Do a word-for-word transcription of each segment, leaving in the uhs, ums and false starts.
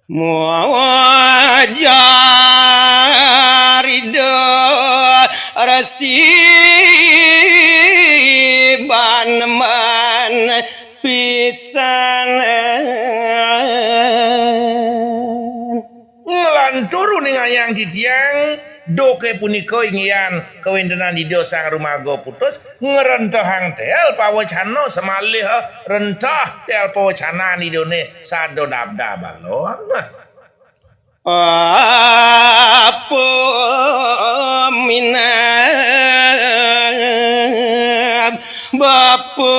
Mujarida resi baneman pisan. Nglantur uningayang titiang, duke punika inggihan kawentenan Ida Sang Rumaga Putus, ngrentehang tel pawecana samalih renteh tel pawecanan Idane sada dabdab alon. Apa minab bapa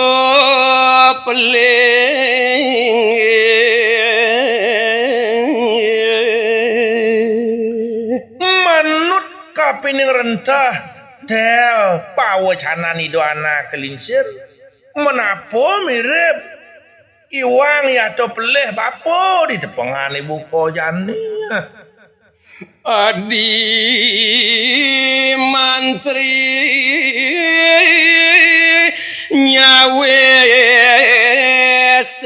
pelih. Manut kapining renteh tel pawecanan Ida Anake Lingsir. Menapa mirib iwang yata pelih bapa di tepengan ibu ko jani. Adi mantri nyawis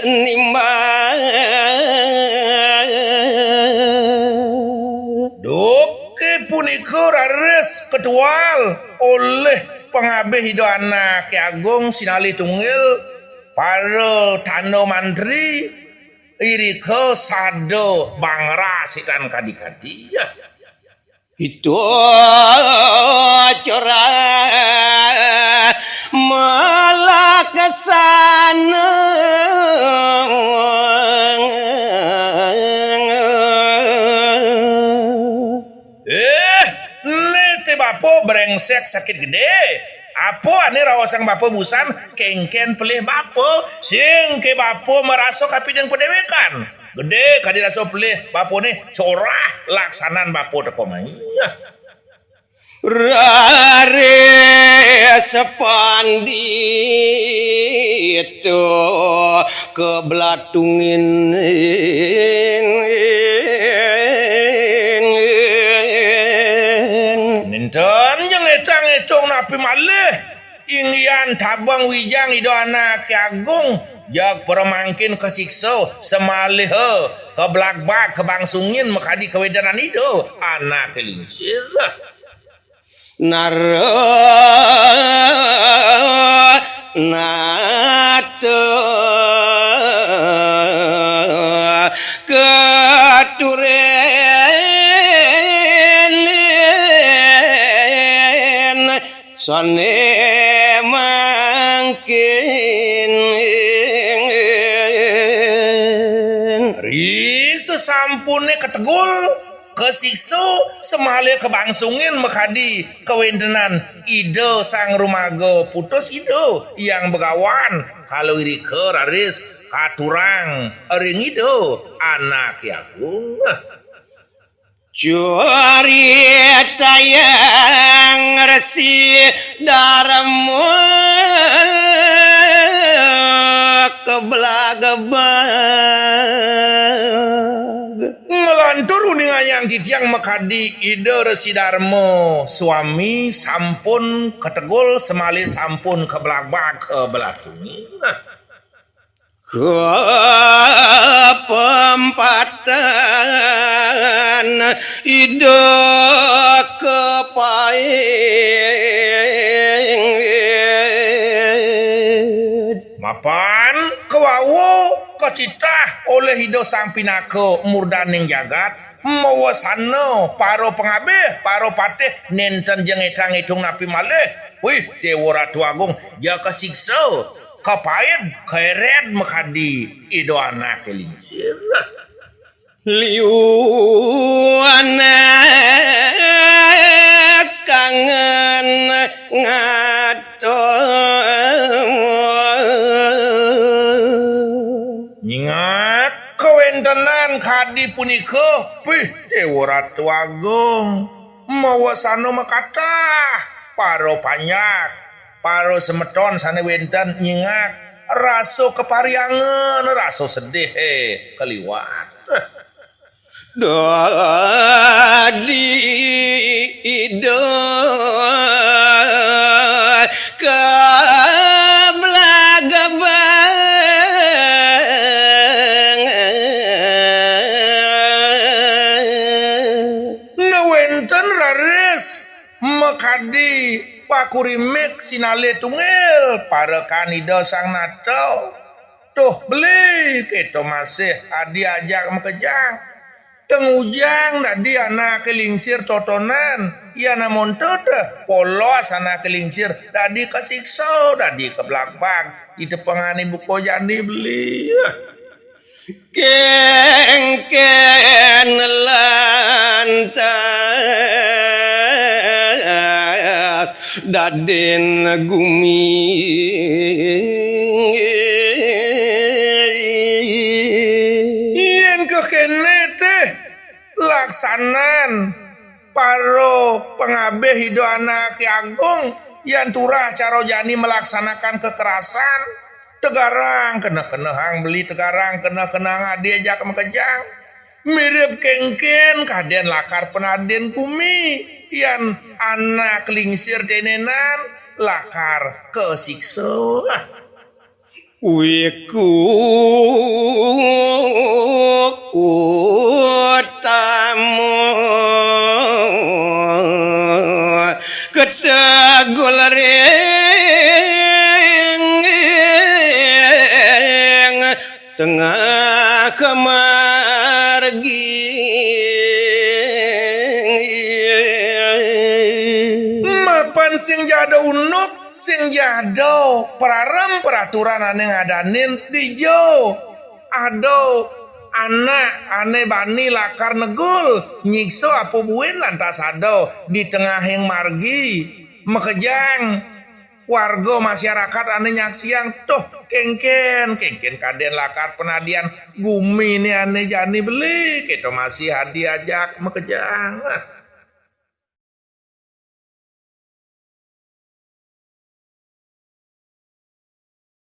nimbang. Duke punika raris ketual olih pangabih Ida Anake Agung sinalih tunggil para tanda mantri, irika sada bangra setan kadi-kadi. Itu curah malaksana. Eh, né té bapa brengsek sakit gedé. Apa ané raosang bapa busan, kéngkén pelih bapa, sing ké bapa marasa kapining padéwékan. Gedé kadi rasa pelih bapané, corah laksanan bapa teka mai. Raris pandita keblatungin. Nénten ja ngétang-étung napi malih. Inggihan tabang wijang Ida Anaké Agung, jag para mangkin kasiksa, samaliha kablagbag kabangsungin makadi kawéntenan Ida Anaké Lingsir. Nara nata katuren sané mangkin. Ri sasampuné kategul, kasiksa, samaliha kabangsungin makadi kawéntenan Ida Sang Rumaga Putus Ida Hyang Begawan, kala irika raris katurang ring Ida Anaké Agung. Curitayang Resi Darma keblagbag. Nglantur uningayang titiang makadi Ida Resi Darma swami sampun kategul, samaliha sampun keblagbag, kabelatungin. Kapempatan Ida kapaing. Mapan kawawa katitah olih Ida Sang Pinaka murdaning jagat, mawasana para pangabih, para patih, nénten ja ngétang-étung napi malih. Wih, Déwa Ratu Agung, ja kasiksa, kapaid, kaéréd makadi Ida Anaké Lingsir. Liu anak kangen ngaton. Nyingak kawéntenan kadi punika, pih Déwa Ratu Agung, mawasana makatah para panjak, para semeton sané wénten nyingak rasa kapariangan, rasa sedihé kaliwat. Dadi Ida kablagbag. Raris makadi pakurimik sinalih tunggil parekan Ida Sang Nata. Tuh beli, kita masih adi ajak makejang. Tengujang dadi anak lingsir totonan, yan amonto teh polos anak lingsir dadi kasiksa, dadi kablakbak. Ida pengani buka jani beli. Kengken lantas dadin gumi. Yen kekene teh laksanan para pangabih Ida Anak Agung, yan turah cara jani melaksanakan kekerasan, tegarang kena-kenehang beli, tegarang kena-kenehang adi ajak makejang. Mirip kengken kaden lakar penadin gumi, yan anak lingsir tenenan lakar kasiksa. Wiku utama ketegul ring tengah margi. Mapan sing jada unduk, sing jada perarem peraturan ane ngadanin dija. Ada anak ane bani lakar negul, nyiksa apa buin lantas ada di tengahing margi. Makejang warga masyarakat ane nyaksiang, tuh kengken, kengken kaden lakar penadian gumi ne ane jani beli, kita masih adi ajak makejang.